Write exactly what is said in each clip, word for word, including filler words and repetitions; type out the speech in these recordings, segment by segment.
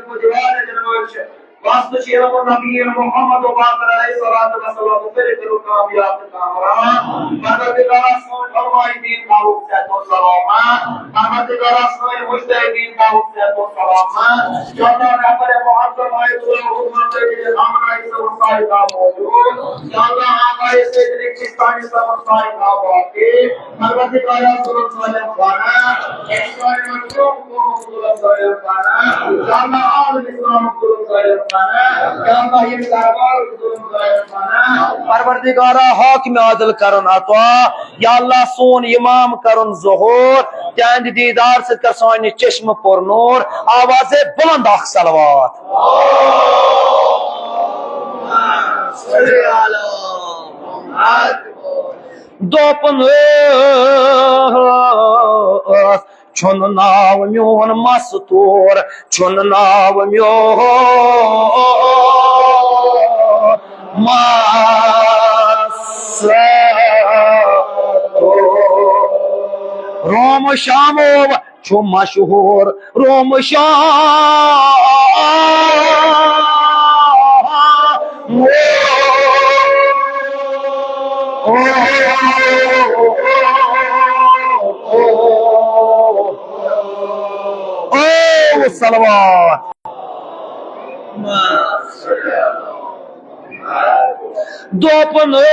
دیوان جنوش واسطہ چھِ یِمن نبیین محمد و باقر علیہ الصلوۃ والسلام مُبارک کامیاب تہٕ کامران۔ پروردگارا سون فرمائی دین تھاوُکھ صحت و سلامت۔ پروردگارا سون مجتہدین تھاوُکھ صحت و سلامت۔ یا اللہ رہبر معظم آیت اللہ حکمت کے ہمراہ سب سائے کا موجود۔ یا اللہ آقا سیدنی چستانی سب سائے کا واقف۔ پروردگارا ظلم ظالم پانا، احسان مظلوم کو ظلم ظالم پانا، یا اللہ عالم اسلام کو ظلم ظالم پانا، یا اللہ یہ دربار کو ظلم ظالم پانا۔ پروردگارا حاکم عادل کرن عطا، یا اللہ سون امام کرن ظہور، تہند دیدار سۭتۍ کر سانہِ چشم پر نور، آواز بلند اکھ صلوات۔ دوٚپُن ٲس، چھُنہٕ ناو میون مستوٗر، چھُنہٕ ناو میون مستوٗر۔ روم شامو چھُ مشہوٗر روم شام۔ او صلوات۔ دوٚپُن ٲس،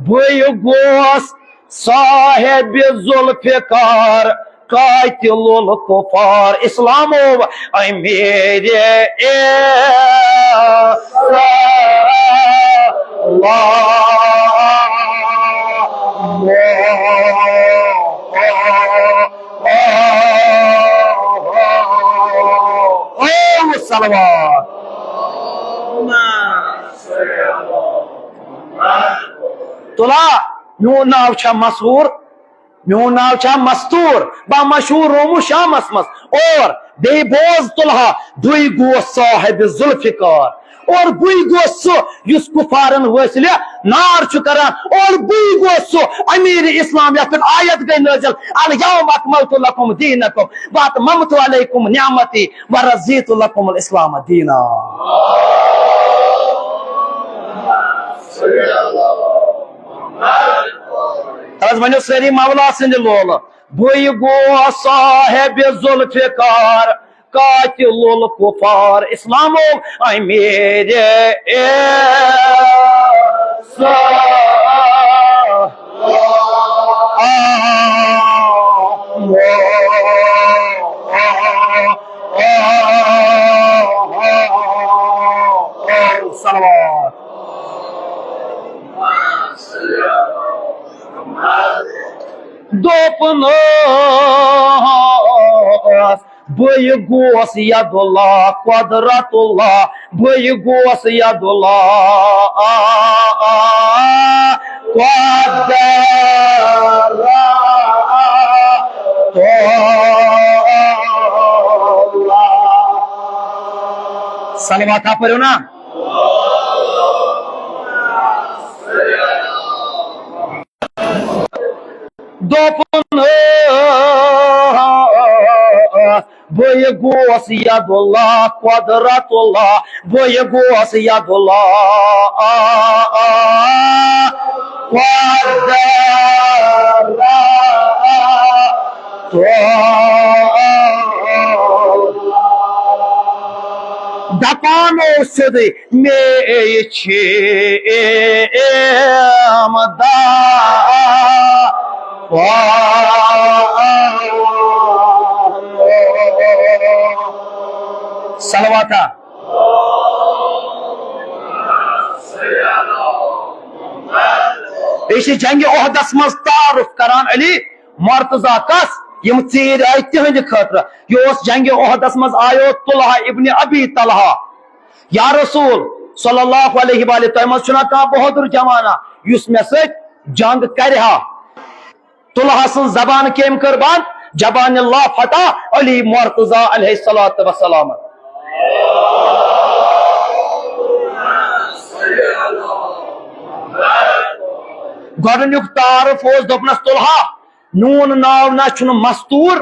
بٕے گوس صاحب ذوالفقار، قاتل الکفار، اسلامو امیر اسلام۔ او صلوات۔ تُلا، میون ناو چھا مشہوٗر؟ میون ناو چھا مستوٗر؟ بہٕ مشہوٗر رومو شامس منٛز۔ اور بیٚیہِ بوز تُلہا، بٕے گوس صاحب ذوالفقار۔ اور بٕے گوس سُہ یُس کفارن وٲصلہِ نار چھُ کران۔ اور بٕے گوس سُہ امیر اسلام یتھ پٮ۪ٹھ آیت گٔے نٲزل، الیوم اکملت لکم دینکم واتممت علیکم نعمتی ورضیت لکم الاسلام دینا۔ تَلہٕ حظ ؤنِو سٲری مولا سٕنٛدِ لولہٕ۔ بٕے گوس صاحب ذوالفقار، قاتل الکفار، اسلامو امیر اسلام۔ صلوات۔ دوٚپُن ٲس، بٕے گوس ید اللہ قدرت اللہ، بٕے گوس ید اللہ قدرت اللہ۔ صلوات پٔرِو نا۔ دوٚپُن ٲس، بٕے گوس ید اللہ قدرت اللہ، بٕے گوس ید اللہ قدرت اللہ۔ دپان اوس سیوٚدُے، مے چھِ امداد۔ صلواتا۔ یہِ چھِ جنگِ احدس منٛز تعارُف کران علی مرتضی کس؟ یِم ژیٖرۍ آیہِ تِہنٛدِ خٲطرٕ۔ یہِ اوس جنگِ احدس منٛز آیو طلحہ ابن ابی طلحہ۔ یا رسول صلی اللہ علیہ وآلہ، تۄہہِ منٛز چھُنا کانٛہہ بہادُر جوانا یُس مےٚ سۭتۍ جنگ کرِ ہا؟ طلحہ سٕنٛز زبان کٔمۍ کٔر بنٛد؟ زبان اللہ فتح علی مرتضی علیہ الصلوۃ والسلام۔ گۄڈٕنیُک تعارُف اوس، دوٚپنس، طلحہ، میون ناو نہ چھُنہٕ مستور،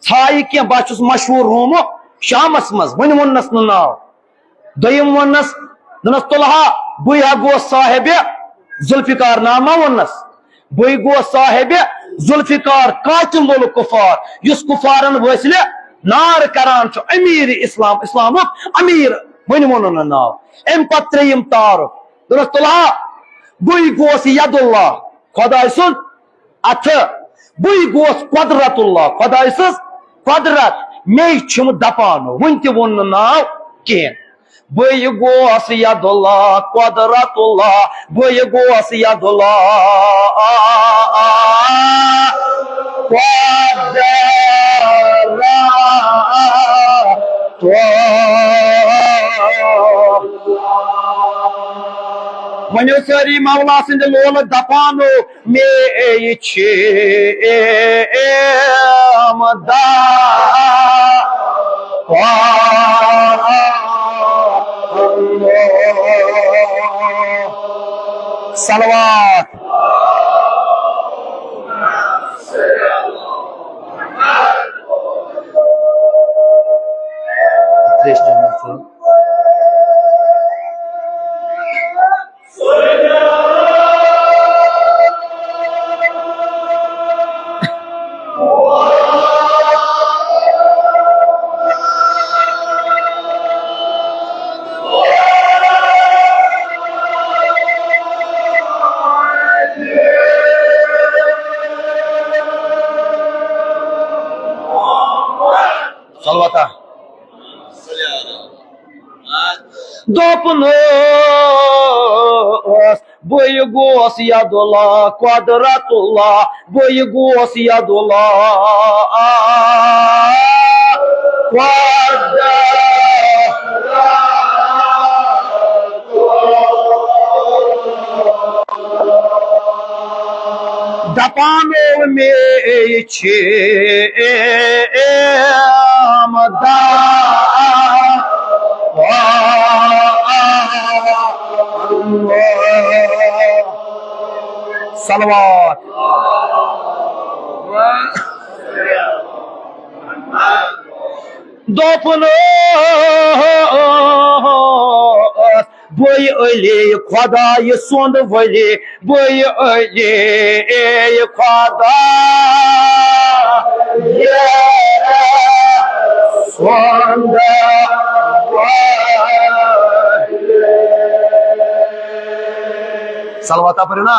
ژھایہِ کینٛہہ، بہٕ چھُس مشہوٗر روٗمہٕ شامس منٛز، وۄنۍ ووٚننس نہٕ ناو۔ دوٚیِم ووٚننس، دوٚپنس، طلحہ، بٕے ہا گوس صاحبِ ذوالفقار، ناو ما ووٚننس؟ بٕے گوس صاحبِ ذوالفقار، قاتل الکفار، یُس کفارن وٲصلہِ نار کران چھُ، امیر اسلام، اسلامُک امیر، وۄنۍ ووٚنُن نہٕ ناو۔ امہِ پتہٕ ترٛیٚیِم تعارُف، دوٚپنس، طلحہ، بٕے گوس ید اللہ، خۄداے سُنٛد اتھٕ، بٕے گوس قدرت اللہ، خۄداے سٕنٛز قدرت، مے چھِم دپان، وُنہِ تہِ ووٚن نہٕ ناو کینٛہہ۔ بٕے گوس ید اللہ، قدرت اللہ، بٕے گوس ید اللہ، قدرت اللہ۔ ؤنِو سٲری مولا سٕنٛدِ لولہٕ دپانو، مے چھِ امداد۔ صلوات۔ ترٛیش چٮ۪مہٕ ژٕ۔ صلواتہ۔ دوٚپُن اوس، بٕے گوس ید اللہ، قدرت اللہ، بٕے گوس ید اللہ، قدرت۔ دپان مے چھِ امداد۔ صلوات۔ دوٚپُن اوس، بٕے علی خۄدایہِ سُنٛد ولی، بٕے علی خۄدایہِ سُنٛد ولی۔ صلوات پٔرِو نا۔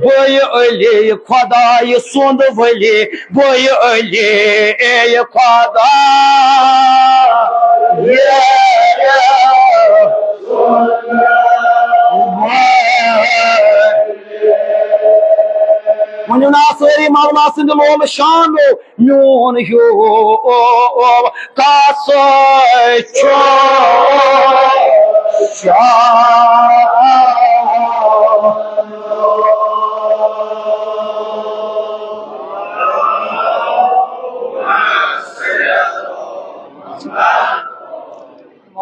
بٕے علی خۄدایہِ سُنٛد ولی، بٕے علی خۄدایہِ سُنٛد ولی۔ ؤنِو نا سٲری مولا سٕنٛدِ لولہٕ شانو۔ میون ہیوٗ کس چھُ شاہ۔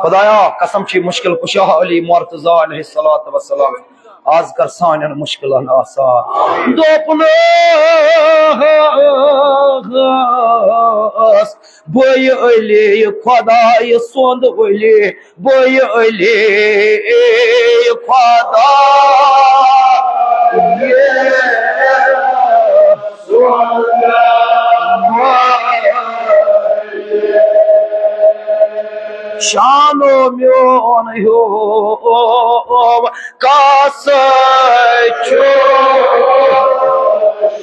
خدایا، قسم چھی مشکل کشا علی مرتضی علیہ الصلوۃ والسلام۔ آز کر سانٮ۪ن مشکلن آسان۔ دوٚپُن اوس، بٕے علی خۄدایہِ سُنٛد ولی، بٕے علی خۄدایہِ سُنٛد ولی۔ شانو میون ہیوٗ کس چھُ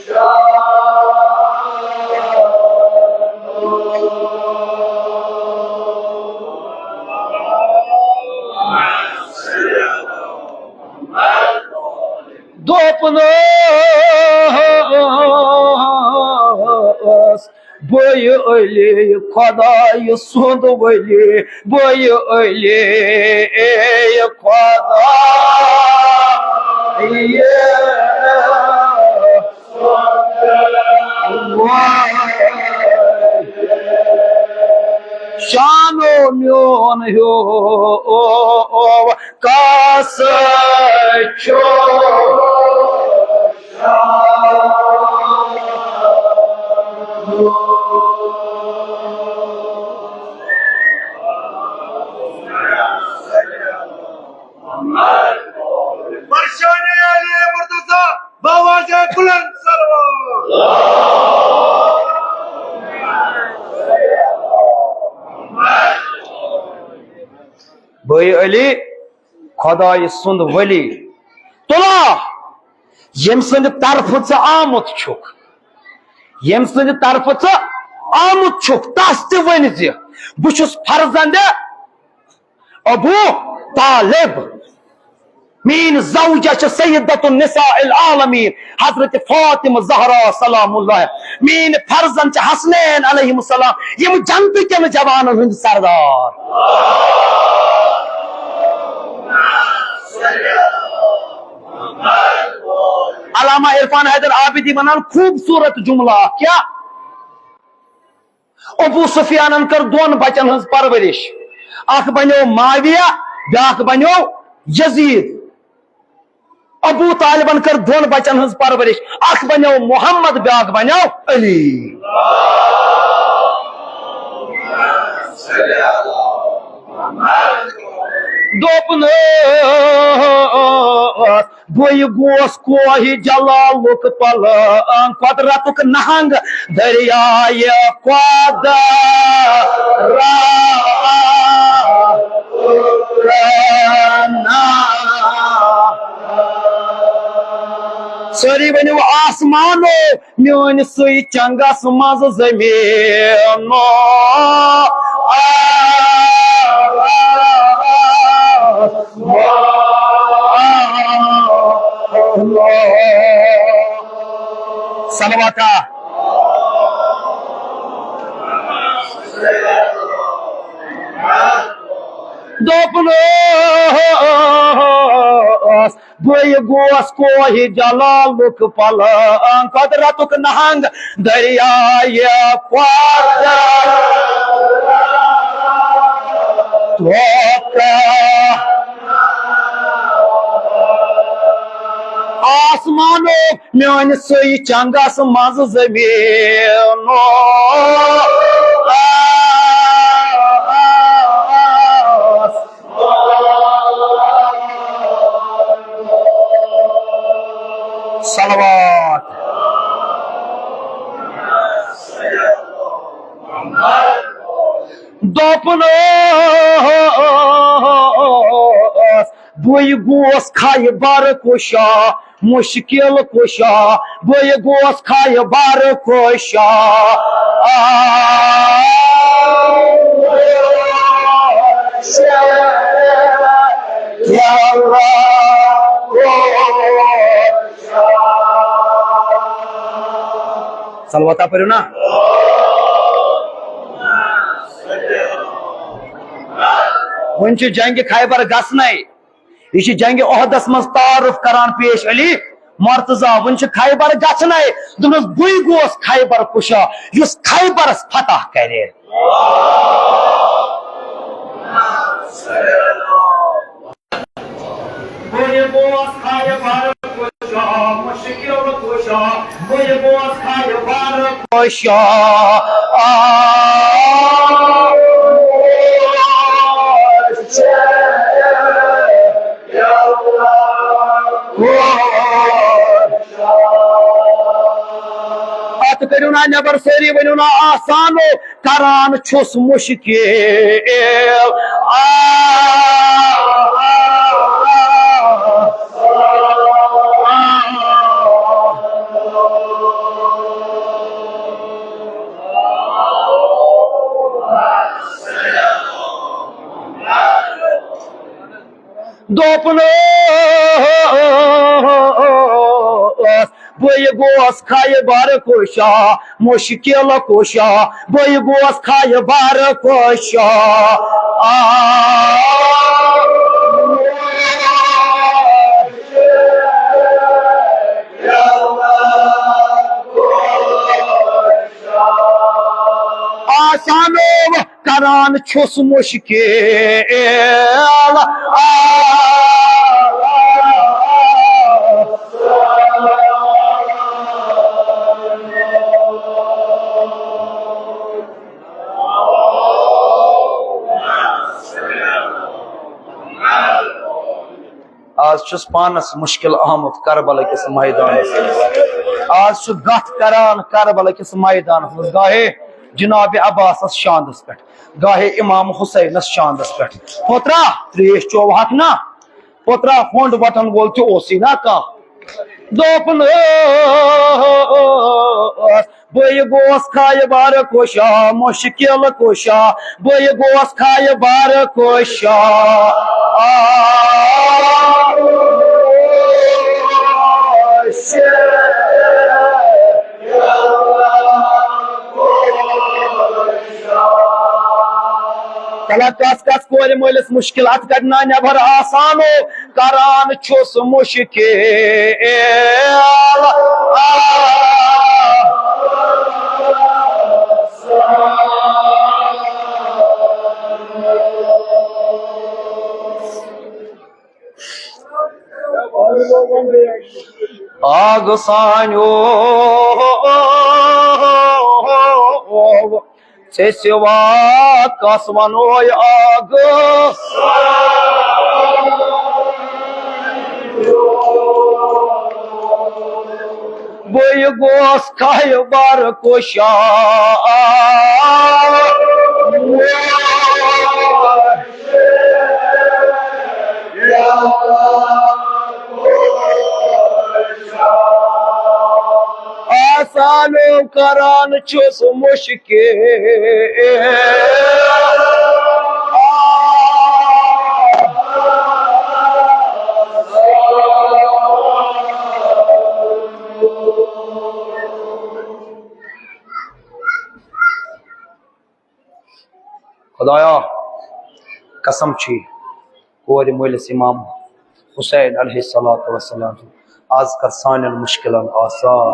شاہ۔ دوٚپُن اوس، بٕے علی خۄدایہِ سُنٛد ولی، بٕے علی خۄدایہِ سُنٛد ولی۔ شانو میون ہیوٗ کس چھُ آواز بلند سلوات۔ بٲے علی، خۄدایہِ سُنٛد ؤلی تُلا، ییٚمہِ سٕنٛدِ طرفہٕ ژٕ آمُت چھُکھ، ییٚمہِ سٕنٛدِ طرفہٕ ژٕ آمُت چھُکھ، تس تہِ ؤنۍ زِ، بہٕ چھُس فرزندِ ابو طالب۔ میٲنۍ زوجہ چھِ سیدۃ النساء العالمین حضرت فاطمہ زہرا سلام اللہ۔ میٲنۍ فرزند چھِ حسنین علیہم السلام، یِم جنتہٕ کٮ۪ن جوانن ہٕنٛدۍ سردار۔ علامہ عرفان حیدر عابدی ونان خوبصورت جملہ اکھ، کیا؟ ابو سفیانن کٔر دۄن بچن ہٕنٛز پرورش، اکھ بنیو معاویہ، بیاکھ بنیو یزید۔ ابو طالبن کٔر دۄن بچن ہٕنٛز پرورش، اکھ بنیو محمد، بیاکھ بنیو علی۔ دوٚپُن اوس، بٕے گوس کوہِ جلالُک پلنگ، قۄدرتُک نہنگ دریایہِ قۄدرت۔ سٲری ؤنِو آسمانو، میٲنۍ سٕے چنگس منٛز زٔمیٖنو۔ صلواتا۔ دوٚپُن اوس، بٕے گوس کوہِ جلالُک پلنگ، قۄدرتُک نہنگ دریایہِ قۄدرت۔ آسمانُک میٲنۍ سٕے چنگس منٛز زٔمیٖنو۔ صلوات۔ دوٚپُن اوس، بٕے گوس خیبر کُشا، مشکل کُشا، بٕے گوس خیبر کُشا۔ صلواتہ پٔرِو نا۔ وۄنۍ چھُ جنگِ خیبر گژھنَے۔ یہِ چھُ جنگِ احدس منٛز تعارُف کران پیش علی مرتضی۔ وۄنۍ چھُ خیبر گژھنَے۔ دوٚپنَس، بٕے گوس خیبر کُشا، یُس خیبرس فتح کرِ۔ بٕے گوس خیبر کُشا، مشکل کُشا، بٕے گوس خیبر کُشا۔ آ، اتھ کٔرِو نا نٮ۪بر سٲری، ؤنِو نا آسانو۔ کران چھُس مشکل۔ آ، آ، آ، آ۔ دوٚپُن اوس، بٕے گوس خیبر کُشا، مشکل کُشا، بٕے گوس خیبر کُشا۔ آ، آسانو کران چھُس مشکل۔ آ، آز چھُس پانس مُشکِل آمُت کربلا کِس مٲدانس منٛز۔ آز چھُ گتھ کران کربلا کِس مٲدانس منٛز، گاہے جناب عباسس شاندس پٮ۪ٹھ، گاہے امام حسینس شاندس پٮ۪ٹھ۔ پوترا، تریش چووہکھ نا؟ پوترا، ہونڈ وٹن وول تہِ اوسُے نا کانٛہہ۔ دوٚپُن، بہٕ گوس خیبر کُشا، مُشکِل کُشا، بہٕ گوس خیبر کُشا۔ تلہ کس کس کورِ مٲلِس مُشکِل، اتھ کڑنا نٮ۪بر آسانو۔ کران چھُس مُشکِل۔ آگ سانیو۔ ژےٚ سوا کس ونو آگ؟ بہٕ گوس خیبر کُشا۔ آسانو کران چھُس مُشکِل۔ خدایا، قسم چھی کورِ مٲلِس امام حسین علیہ الصلوۃ والسلام، از کر سانٮ۪ن مُشکِلن آسان۔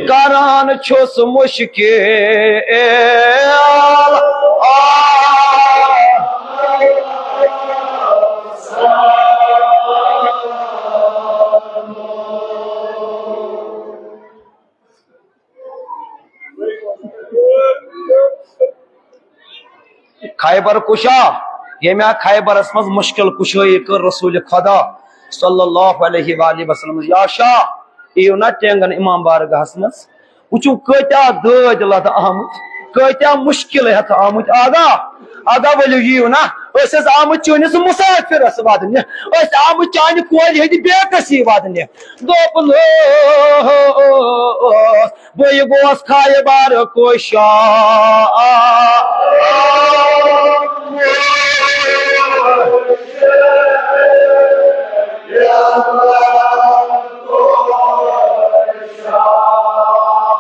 کران چھُس مُشکِل۔ خیبر کُشا، ییٚمہِ آیہِ خیبرس منٛز مُشکِل کُشٲیی کٔر رسول خدا صلی اللہ علیہ وآلہ وسلم، یا شاہ، یِیِو نا ٹینگن امام بارگاہس منٛز، وٕچھِو کۭتیاہ دٲدۍ لد آمٕتۍ، کۭتیاہ مُشکِل ہٮ۪تھ آمٕتۍ۔ آگا، آگا ؤلِو یِیِو نا، أسۍ ٲسۍ آمٕتۍ چٲنِس مُسافِرس ودنہِ، أسۍ آمٕتۍ چانہِ کورِ ہٕنٛدِ بے کسی ودنہِ۔ دوٚپُن، بہٕ گوس خیبر کُشا۔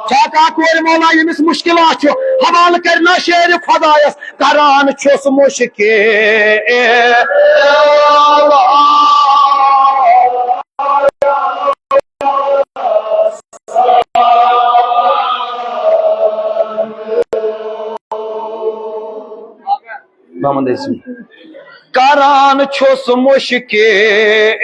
چھا کانٛہہ کورِ مولا ییٚمِس مُشکِلات چھُ، حوالہٕ کرِ نا شیرِ خۄدایس، کران چھُس مُشکِل۔ محمد عزیز۔ کران چھُس مُشکِل۔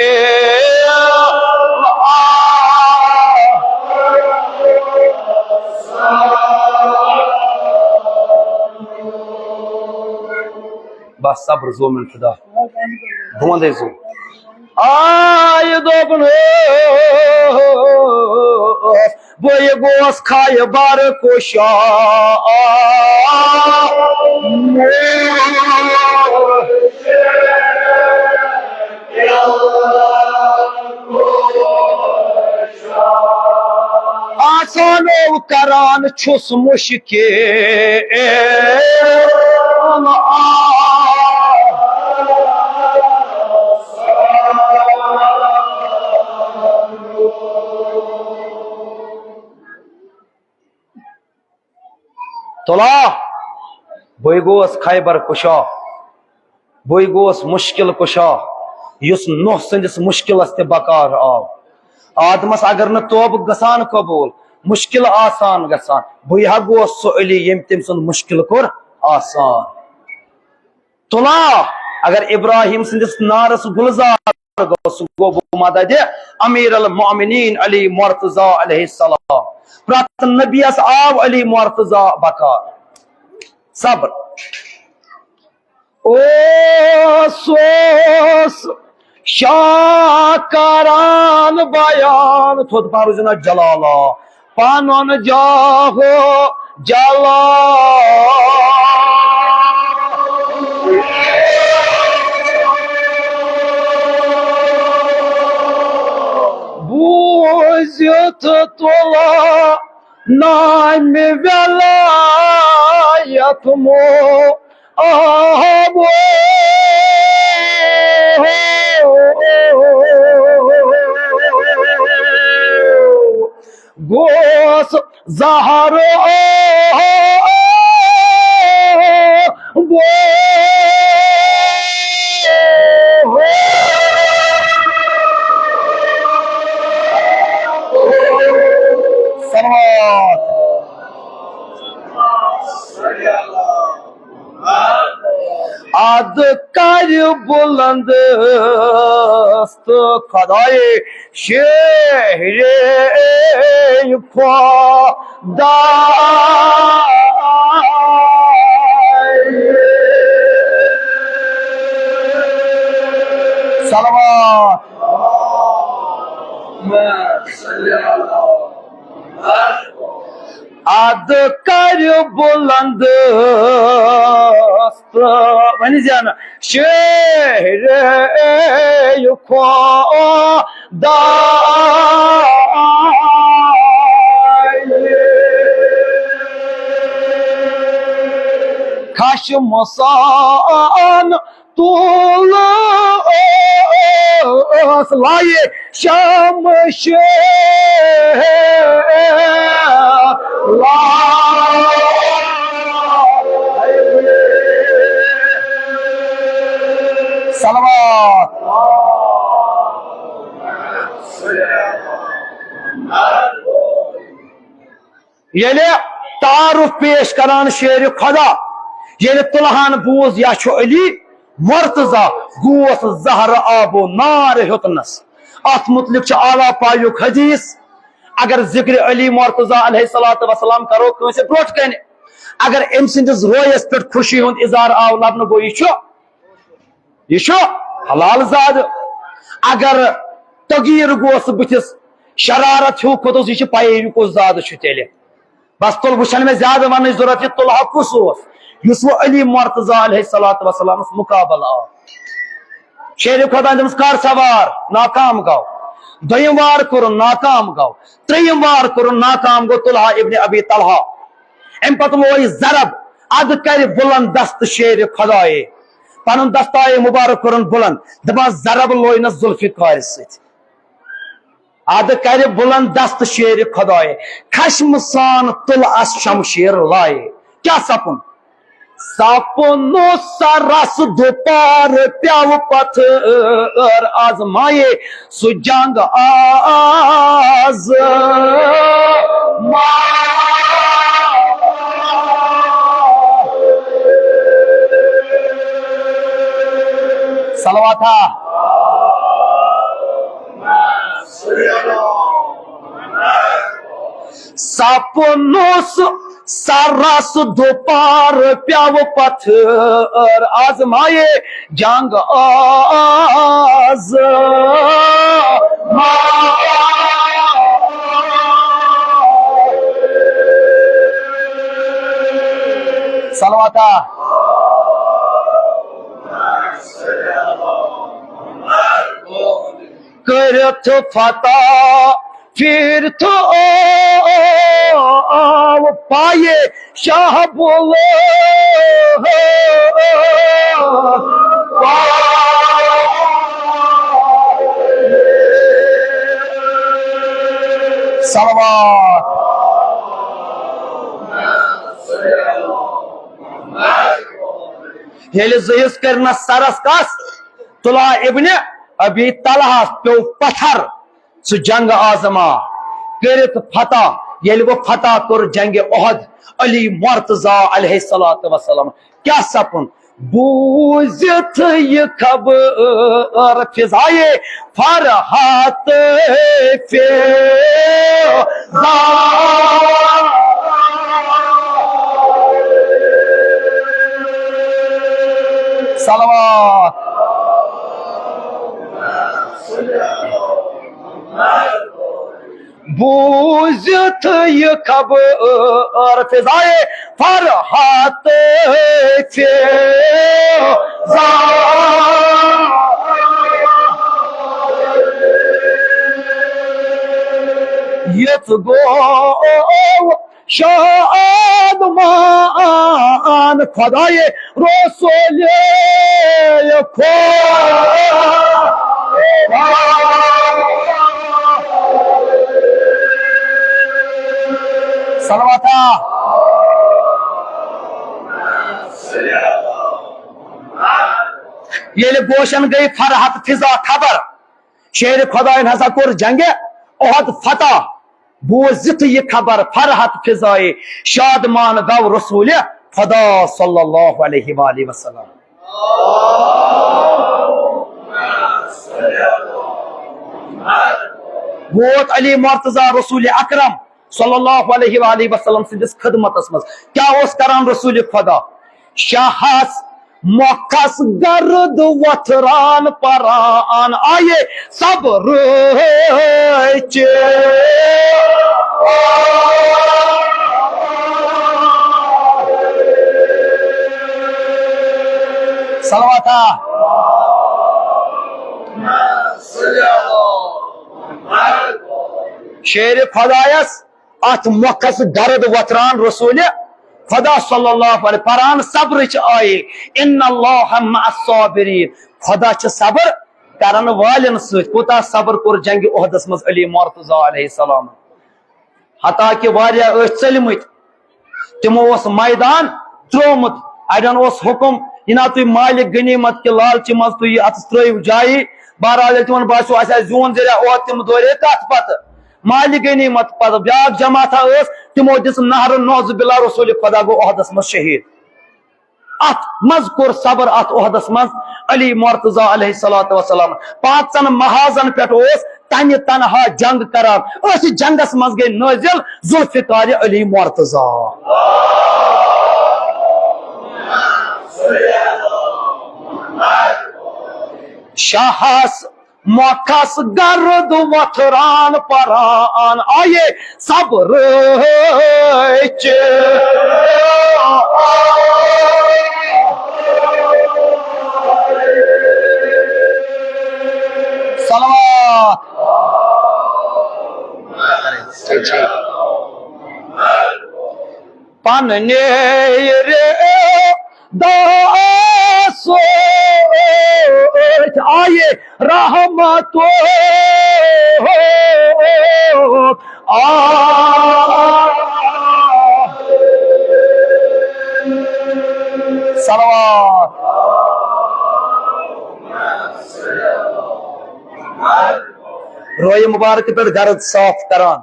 بس صبر زومن خدا۔ بہٕ وَنَے زوم۔ آے دوٚپُن، بہٕ گوس خیبر کُشا۔ آسانو کران چھُس مُشکِل۔ تُلا، بٕے گوس خیبر کُشا، بٕے گوس مُشکِل کُشا، یُس نوح سٕنٛدِس مُشکِلس تہِ بکار آو۔ آدمس اگر نہٕ توبہٕ گژھان قبوٗل، مُشکِل آسان گژھان، بٕے ہا گوس سُہ علی ییٚمۍ تٔمۍ سُنٛد مُشکِل کوٚر آسان۔ تُلا، اگر ابراہیم سٕنٛدِس نارس گُلزار گوٚو، سُہ گوٚو بمدد امیر المؤمنین علی مرتضی علیہ السلام۔ پرٛٮ۪تھ نبیَس آو علی مرتضی بکار۔ صبر۔ اوس، اوس شاہ کران بیان، تھوٚد پہن روٗزِو نا جلالا، پنُن جاہ و جلال۔ بوٗزِتھ تُلان نامہِ ولایت مو آب گوس زہر بو۔ صلوات۔ اد کر بلند است خدای شہر خدا۔ صلوات۔ اد کر بلند است، ونی زیادہ، شہر خدا۔ خشم سان تُل ٲس لایہِ شمشیر لایہِ۔ صلوات۔ ییٚلہِ تعارُف پیش کران شیرِ خۄدا، ییٚلہِ طلحہن بوٗز، یہِ چھُ علی مرتضیٰ، گوس زہرٕ آبو نار ہیوٚتنس۔ اتھ متعلق چھُ اعلیٰ پایُک حدیث۔ اگر ذکر علی مرتضیٰ علیہ الصلوۃ والسلام کرو کٲنٛسہِ برونٛٹھ کنہِ، اگر أمۍ سٕنٛدِس رویس پٮ۪ٹھ خوشی ہُنٛد اظہار آو لبنہٕ، گوٚو یہِ چھُ یہِ چھُ حلال زادٕ۔ اگر تغییر گوس بٕتھِس، شرارت ہیوٗ کھوٚتُس، یہِ چھِ پَیی، یہِ کُس زادٕ چھُ تیٚلہِ۔ بس تُل، وۄنۍ چھَنہٕ مےٚ زیادٕ وَننٕچ ضروٗرت، یہِ طلحہ کُس اوس، یُس وۄنۍ علی مرتضیٰ علیہ الصلوۃ والسلامس مُقابل آو۔ شیرِ خۄدایَن دوٚپمَس، "کر سا وار؟" ناکام گوٚو۔ دوٚیِم وار کوٚرُن، ناکام گوٚو۔ ترٛیٚیِم وار کوٚرُن، ناکام گوٚو طلحہ ابن ابی طلحہ۔ امہِ پتہٕ لوے ضرب، ادٕ کرِ بلند دست شیرِ خدایے۔ پنُن دستایے مبارک کوٚرُن بلند، دپان، "ضرب لوینس ذوالفقارِ سۭتۍ۔" ادٕ کرِ بلند دست شیرِ خدایے، خشمہٕ سان تُل اس شمشیر لایے۔ کیٛاہ سپُن؟ سپُن سرس دُپار پیوٚو پتھر آزمایے۔ سُہ جنگ آز ما۔ صلوات ہا۔ سپنوس سرس دوپار پیو پتھر آزمائے جنگ آز۔ صلواتا۔ کٔرِتھ فتح پھِرتھ آو پایہِ شاہ بُلہٕ۔ صلوات۔ ییٚلہِ زٕ حصہٕ کٔرنس سرس کس، طلحہ ابن ابی طلحہ پیوٚو پتھر۔ سُہ جنگ آزما کٔرِتھ فتح، ییٚلہِ وۄنۍ فتح کوٚر جنگ احد علی مرتضی علیہ الصلوۃ والسلام، کیٛاہ سپُن؟ بوٗزِتھ یہِ خبر فضایے فرحت فضا۔ صلوات۔ بوٗزِتھ یہِ خبر فضایے فرحت فضا۔ یِژھ گوٚو شادمان خدایے رسول خدا۔ صلواتا۔ ییٚلہِ گوشن گٔے فرحت فضا خبر، شیر خداین ہسا کوٚر جنگِ احد فتح۔ بوٗزِتھ یہِ خبر فرحت فضایے شادمان گوٚو رسول خدا صلی اللہ علیہ وآلہ وسلم۔ ووت علی مرتضی رسول اکرم صلی اللہ علیہ وآلہ وسلم سٕنٛدِس خدمتس منٛز۔ کیٛاہ اوس کران رسول خدا؟ شاہس مۄکھس گرد وۄتھران پران آیے صبرٕچ۔ صلواتا۔ شیر خدایس اتھ مۄکھس گرد وۄتھران رسول خدا صلی اللہ علیہ پران صبرٕچ آیے، ان اللہ مع الصابرین، خدا چھِ صبر کرن والٮ۪ن سۭتۍ۔ کوٗتاہ صبر کوٚر جنگِ احدس منٛز علی مرتضی علیہ السلام، حتیٰ کہ واریاہ ٲسۍ ژٔلمٕتۍ، تِمو اوس میدان ترٛوومُت۔ اڑٮ۪ن اوس حکم، یہِ نا تُہۍ مالِ غنیمت کہِ لالچہِ منٛز تُہۍ یہِ اتھس ترٲیِو جایی۔ بہرحال ییٚلہِ تِمن باسیو اسہِ آسہِ زیوٗن ذٔریعہٕ، اوت تِم دورے تتھ پتہٕ۔ مالِ غنیمت پتہٕ بیاکھ جماعتھا ٲس، تِمو دِژ نہرٕ، نعوذ باللہ، رسول خدا گوٚو احدس منٛز شہید۔ اتھ منٛز کوٚر صبر، اتھ احدس منٛز علی مرتضی علیہ الصلوۃ والسلام پانٛژن محاذن پٮ۪ٹھ اوس تنہِ تنہا جنگ کران۔ أتھۍ جنگس منٛز گٔے نٲزِل ذوالفقار علی مرتضی۔ شاہس مۄکھس گرد وۄتھران پران آیے صبرٕچ۔ صلوات۔ پننہِ رداہ سۭتۍ آیہِ رحمتُک آب۔ صلوات۔ رویہِ مبارکہِ پٮ۪ٹھ گرد صاف کران۔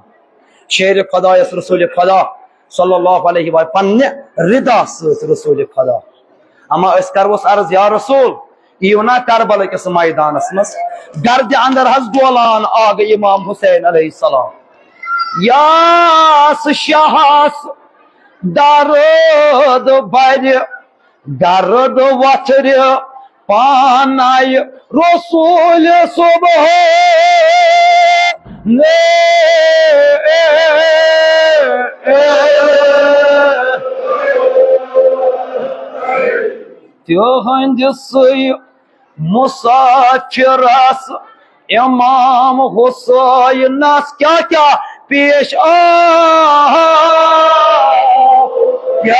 شیر خدایس رسول خدا صلی اللہ علیہ وآلہ پننہِ ردا سۭتۍ رسول خدا۔ اما أسۍ کروس عرض، یا رسول، یِیِو نا کربلا کِس میدانس منٛز۔ گردِ اندر حظ ڈولان آ گٔے امام حسین علیہ السلام۔ یاس شاہس درد برِ گرد وتھرِ پانَے رسول صبح۔ تِہنٛدِ سٕے مسافرس امام حسینس کیا کیا پیش آ، کیا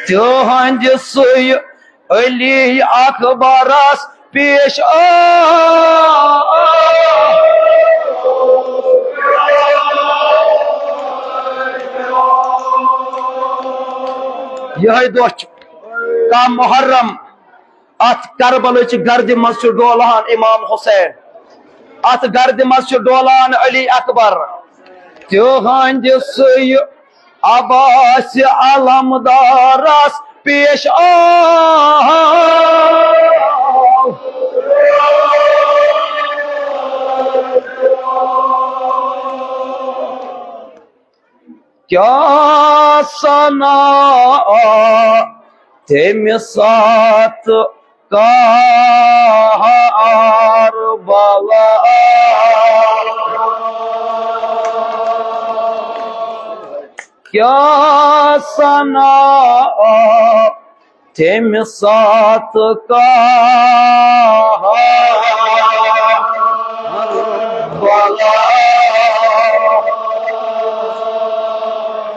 تہنٛدِ سُے علی اکبرس پیش آ۔ یہے دۄہ چھُ کاہ محرم، اتھ کربلٕچ گردِ منٛز چھُ ڈولان امام حسین، اتھ گردِ منٛز چھُ ڈولان علی اکبر۔ تہنٛدِ سُے عباس علمدارس پیش آو۔ کیا ثنا تمہِ ساتہٕ کاربلا۔ کیٛاہ سنا تمہِ ساتہٕ کاربلا۔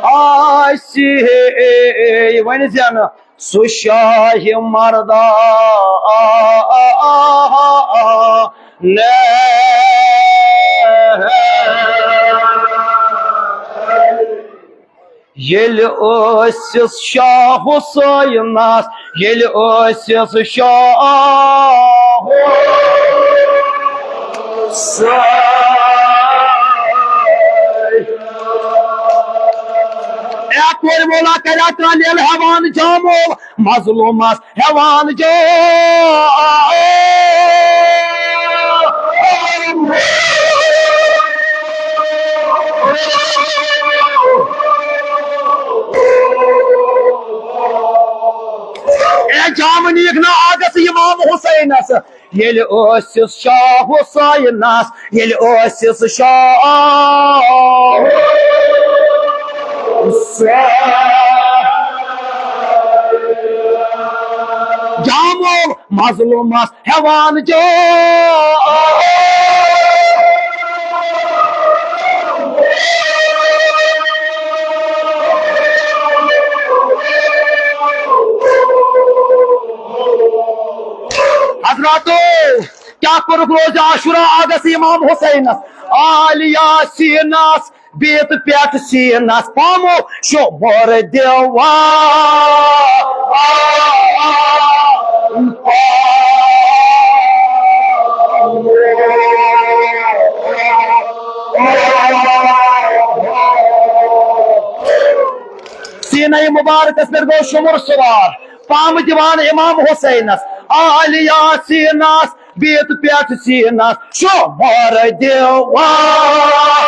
آسہِ ہے وۄنۍ زینہٕ سُہ شاہہِ مردانہٕ۔ ییٚلہِ ٲسِس شاہ حسینس، ییٚلہِ ٲسِس شاہ حسین۔ اے کورِ مولا کریا کانیل ہیوان جامو۔ مظلومس ہیوان جا۔ اے جامنیک نا آگس امام حسینس۔ ییٚلہِ ٲسِس شاہ حسینس، ییٚلہِ ٲسِس شاہ حسین۔ جامو مظلومس ہیوان جا۔ حضراتو، کیٛاہ کوٚرُکھ روزِ عاشورا آگس امام حسینس؟ آل یاسینس بیت پٮ۪ٹھ سینس پامو شوبور دیوان۔ سینہ مبارکس پٮ۪ٹھ گوٚو شمر سوار، پامہٕ دِوان امام حسینس، آل یاسینس بیت پٮ۪ٹھ سینس شوبور دیوان۔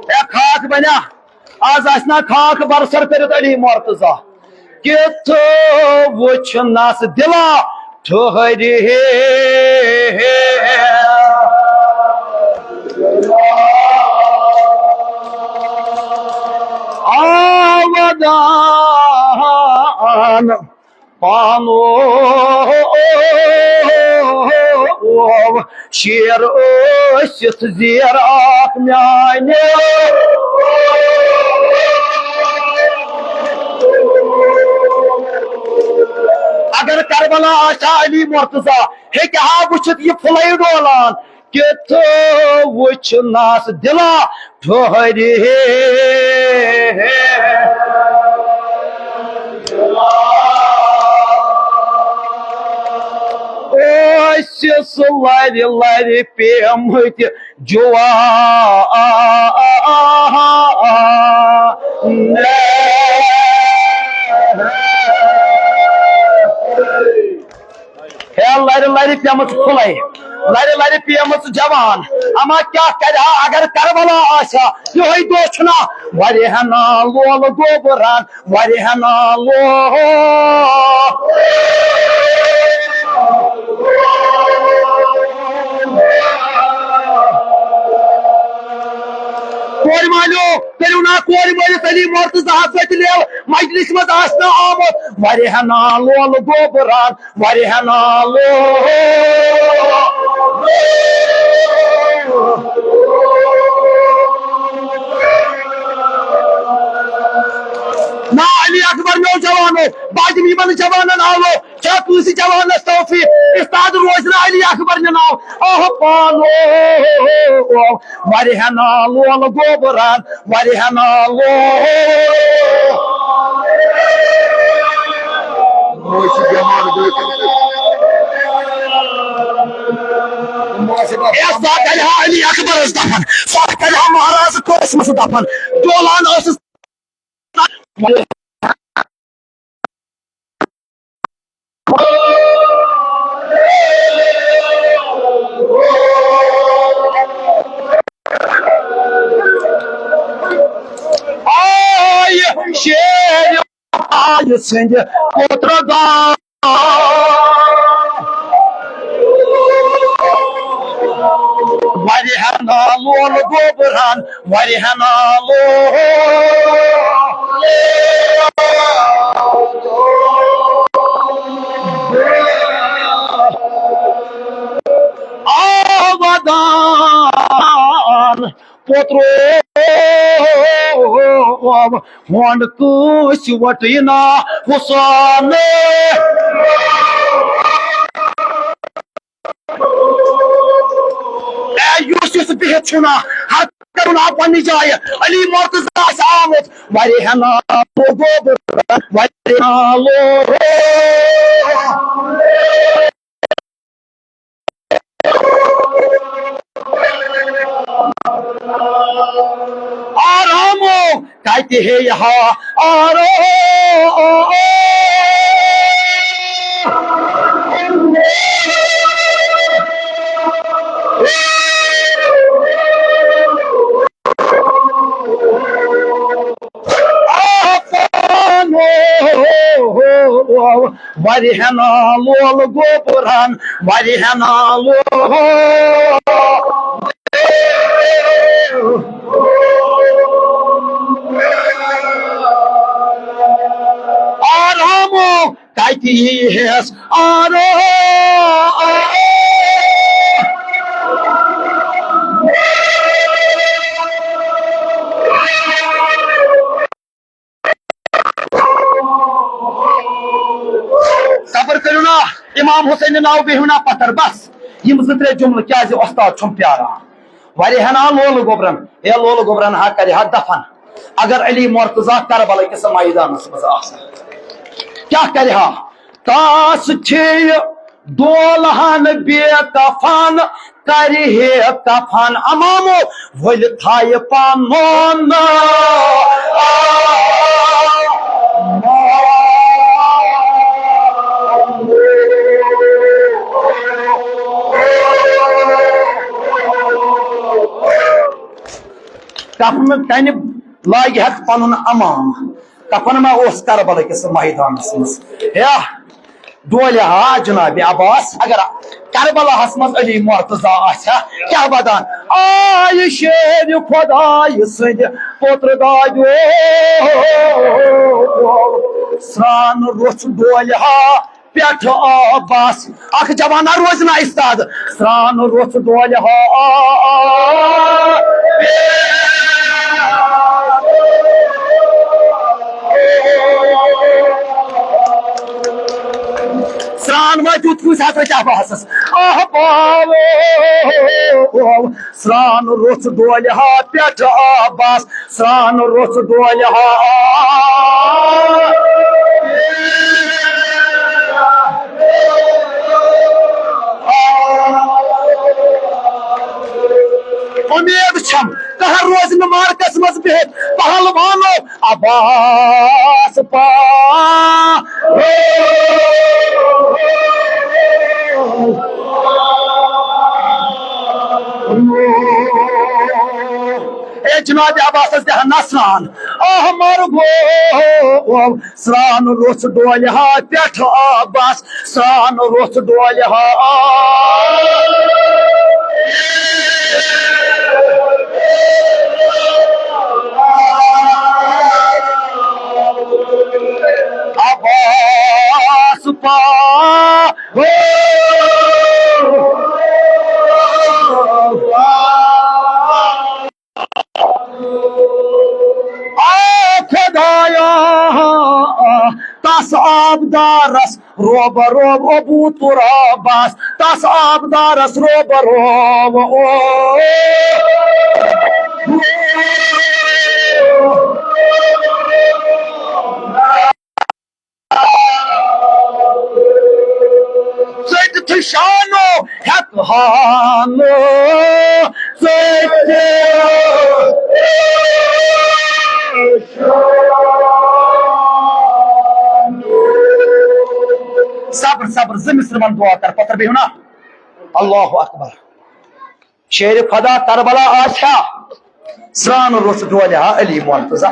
اے خاک بنیا، آز آسہِ نا خاک برسر کٔرِتھ علی مرتضی۔ کِتھ وٕچھنس دِلا ٹھہرِ ہے۔ آودان پانو شیر ٲسِتھ زیر اکھ میانہِ۔ اگر کربلا آسہِ ہا علی مرتضی، ہیٚکہِ ہا وٕچھِتھ یہِ پھُلے ڈولان۔ کِتھ وٕچھنس دِلا ٹھوہرِ ہے۔ ٲسِس لرِ لرِ پیمٕتۍ جوان۔ ہے لرِ لرِ پیمٕژ پھُلے، لرِ لرِ پیمٕژ جوان۔ اما کیٛاہ کرِ ہا اگر کربلا آسہِ ہا؟ یِہوٚے دۄہ چھُنا واریاہن لول گوٚبران، واریاہن لول۔ کورِ مالیو، کٔرِو نا کورِ مٲلِس علی مرتضیٰ ہس سۭتۍ لیل، مجلس منٛز آسہِ نا آمُت۔ واریاہن لول گوٚبران، واریاہن لول۔ نا علی اکبر نوجوانو، بہٕ دِمہٕ یِمن جوانن آلو۔ چھا کٲنٛسہِ جوانس توفیق؟ استاد روزِ نہٕ علی اکبر نہِ ناو۔ آہ پانو، واریاہن لول گوٚبران، واریاہن لول۔ اے سۄ کرِ ہا علی اکبرس دفن، سۄ کرِ ہا مہراز قاسمس دفن۔ ڈولان ٲسٕس۔ آے شیر آے سٕنٛدِ پُترٕ دان۔ واریاہن لول گوبرن، واریاہن لول آبادان پوترو ہونڈ کٲنٛسہِ وٹٕے نا حسان۔ اے یُس یُس بِہِتھ چھُ نا، ہر کُنہِ نا پننہِ جایہِ۔ علی مرتضی آسہِ آمُت، واریاہ نا لوگو بہٕ، واریاہ نا لوگو۔ آرامو کتہِ ہے ہا آرو۔ آ پانو واریاہن لول گوبرن، واریاہن لول۔ آرامو کتہِ ییہس آرام۔ صبر کٔرِو نا، امام حسین ناو بیہِو نا پتھر، بس۔ یم زٕ ترٛےٚ جملہٕ کیازِ وۄستاد چھُم پیاران؟ واریاہن آ لولہٕ گوبرن، اے لولہٕ گوبرن ہا کرِ ہا دفن، اگر علی مرتضی کربلا کِس میدانس منٛز آسہٕ ہا، کیٛاہ کرِ ہا؟ تاس چھِ دولہن بے کفن، کرِ ہے کفن امامو ؤلۍ تھایہِ پنُن۔ کفن کنہِ لاگہِ ہا پنُن امام، کفن ما اوس کربلا کِس میدانس منٛز؟ یا ڈولہِ ہا جناب عباس، اگر کربلاہس منٛز علی مرتضی آسہِ ہا، کیٛاہ بدان؟ آے شیرِ خدایہِ سٕنٛدِ پوترٕ دادیو، سرٛان روٚژھ ڈولہِ ہا پٮ۪ٹھٕ عباس۔ اکھ جوانا روزِ نا استاد، سرٛان روٚژھ ڈولہِ ہا۔ سرٛان ما دیُت کُنہِ ساتہٕ حضرت عباسس؟ آہ باوو، سرٛان روٚژھ ڈولہِ ہا پٮ۪ٹھٕ عباس، سرٛان روٚژھ ڈولہِ ہا۔ اُمید چھم کانٛہہ روزِ نہٕ معرکس منٛز بِہِتھ، پہلوانو عباس پا۔ اے جناب عباسس دِ ہا نہ سرٛان، آہ مرگو، سرٛان روٚژھ ڈولہِ ہا پٮ۪ٹھٕ عباس، سرٛان روٚژھ ڈولہِ ہا۔ عباس پا۔ آ خدایا، تس آبدارس روب روب ابو ترابس، تس آبدارس روب روب او۔ ژٔٹِتھ شانو ہٮ۪کہٕ ہا نہٕ ژٔٹِتھ۔ صبر، صبر، زٕ مصرٕ ونہٕ دعا کر، پتہٕ بیٚہو نا۔ اللہ اکبر۔ شیر خدا کربلا آسہِ ہا، سرٛان روٚس ڈولہِ ہا علی مرتضی۔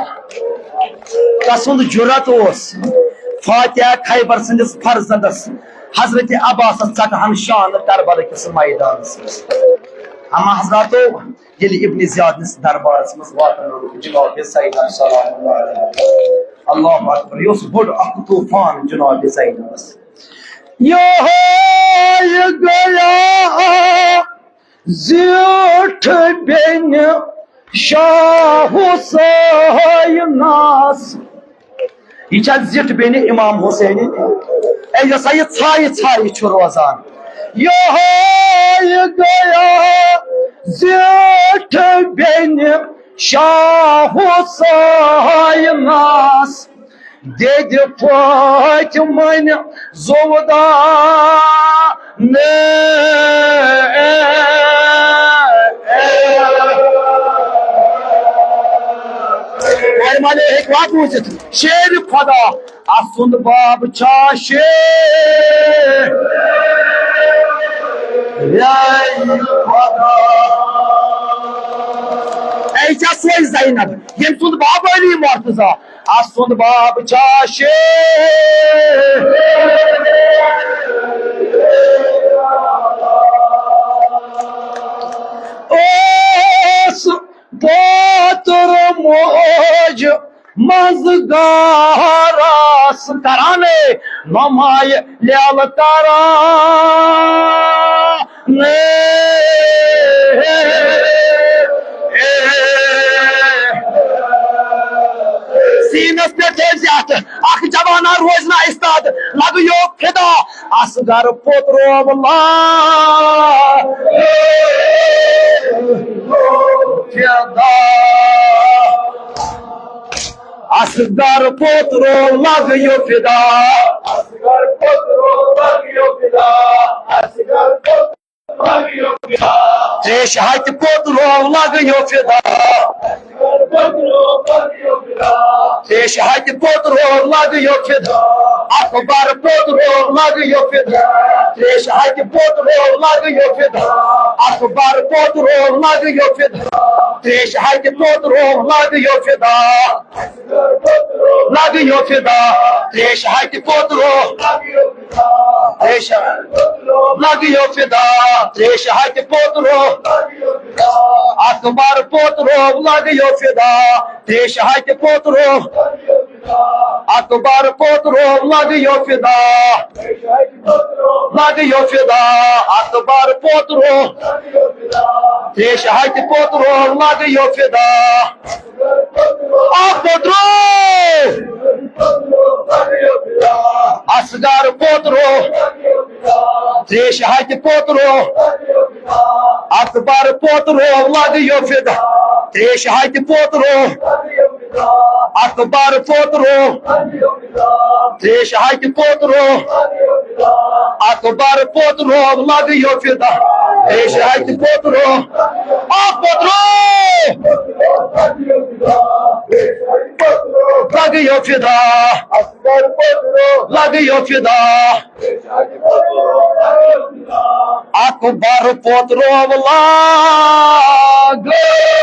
تسُنٛد جرأت اوس فاتحہ خیبر سٕنٛدِس فرزندس حضرت عباسس ژٹہٕ ہن شان کربلا کِس میدانس منٛز۔ اما حضراتو، ییٚلہِ ابن زیاد نِس دربارس منٛز واتنٲوُکھ جناب زینب سلام اللہ علیہ۔ اللہ اکبر، یہِ اوس بوٚڑ اکھ طوفان جناب زینبس۔ یہے گیا زیٹھ بیٚنہِ شاہ حسینس۔ یہِ چھا زِٹھ بیٚنہِ امام حسینہِ؟ اے، یۄس سا یہِ ژھایہِ ژھایہِ چھُ روزان۔ یہے گیا زِٹھ بیٚنہِ شاہ حسینس۔ دِدِ فاطمن زُودان۔ کورِ مالے ہیٚکہِ وا بوٗزِتھ؟ شیر خدا، اسُنٛد باب چھا شیر۔ اے خدا۔ اے چھا سۄے زینب، ییٚمۍ سُنٛد باب علی مرتضی، اسُنٛد باب چھا شیر۔ اوس پوتُر موج منٛز گاراس کران، نمایہِ لیل کران۔ سیٖنس پٮ۪ٹھ تھٲوۍ زِ اتھ، اکھ جوانا روزِ نا استاد، لگیو فدا۔ اصغر پوٚت روو لا فدا۔ اصغر پوٚت روو لگیو فدا۔ اصغر پوٚت روو لگیو فدا۔ اصغر پوٚت تریش ہتہِ پوٚت روو لگیو فدا۔ تریش ہتہِ پوٚت روو لگیو فدا۔ اکبر پوٚت روو لگیو فدا۔ تریش ہتہِ پوٚت روو لگیو فدا۔ اکبر پوٚت روو لگیو فدا۔ تریش ہتہِ پوٚت روو لگیو فدا۔ لگیو فدا۔ تریش ہتہِ پوٚت روو۔ تریش لگیو فدا۔ تریش ہتہِ پوٚت روو۔ اکبر پوٚت روو لگیو فدا۔ تریش ہتہِ پوٚت روو۔ اکبر پوٚت روو لگیو فدا۔ لگیو فدا۔ اکبر پوٚت روو۔ تریش ہتہِ پوٚت روو لگیو فدا۔ اکھ پوٚت روو۔ اصغر پوٚت روو۔ تریش ہتہِ پوٚت روو۔ اکبر پوٚت روو لگیو فدا۔ تریش ہتہِ پوٚت روو۔ اکبر پوٚت روو۔ تریش ہتہِ پوٚت روو۔ اکبر پوٚت روو لگیو فدا۔ تریش ہتہِ پوٚت روو۔ اکھ پوٚت روو۔ لگیو فدا۔ لگیو فدا۔ اکبر پوٚت روو لگیو